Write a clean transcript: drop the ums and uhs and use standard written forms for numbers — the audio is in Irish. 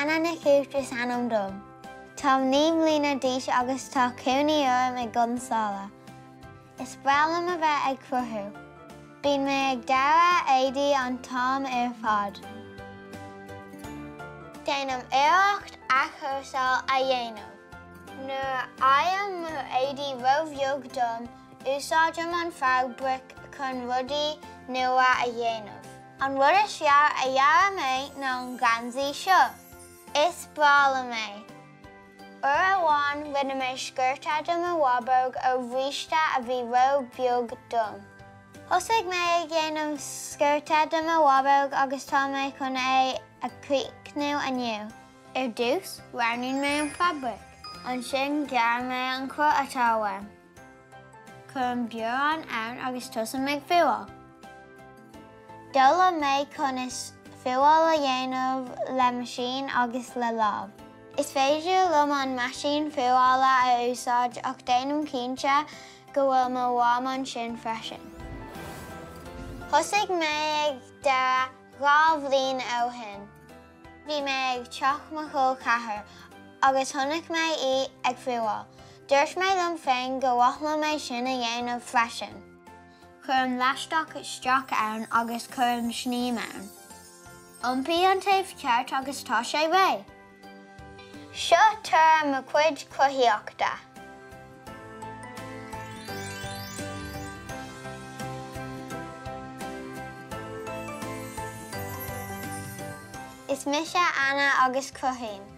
Anna Nic Uait is ainm dom. Táim 9 mbliana d'aois agus tá cónaí orm i gConn Sáile. Is breá liom a bheith ag cruthú. Bíonn mé ag dearadh éadaí an t-am ar fad. Déanaim iarracht athchúrsáil a dhéanamh. Nuair a fhaighim mo éadaí róbheag dom, úsáidim an fabraic chun rudaí nua a dhéanamh. An rud is fearr a dhear mé ná an geansaí seo. Is breá liom é. Uair amháin rinne mé sciorta do mo bhábóg ó bhríste a bhí ró-bheag dom. Thosaigh mé ag déanamh sciorta do mo bhábóg agus tá mé chun é a chríochnú inniu. Ar dtús, roghnaíonn mé an fabraic. Ansin gearrann mé an cruth atá uaim. Cuirim biorán ann agus tosaím ag fuáil. D'fhoghlaim mé conas fuáil a dhéanamh le meaisín agus le lámh. Is féidir liom an meaisín fuála a úsáid ach déanaim cinnte go bhfuil mo mham ansin freisin. Thosaigh mé ag dearadh 2 bhliain ó shin. Bhí mé ag teach mo chol ceathar agus chonaic mé í ag fuáil. Dúirt mé liom féin gur mhaith liom é sin a dhéanamh freisin. Cuirim leaisteach isteach ann agus cuirim snaidhm ann. Iompaigh an taobh ceart agus tá sé réidh! Seo toradh mo chuid cruthaíochta. Is mise Anna agus cruthaím.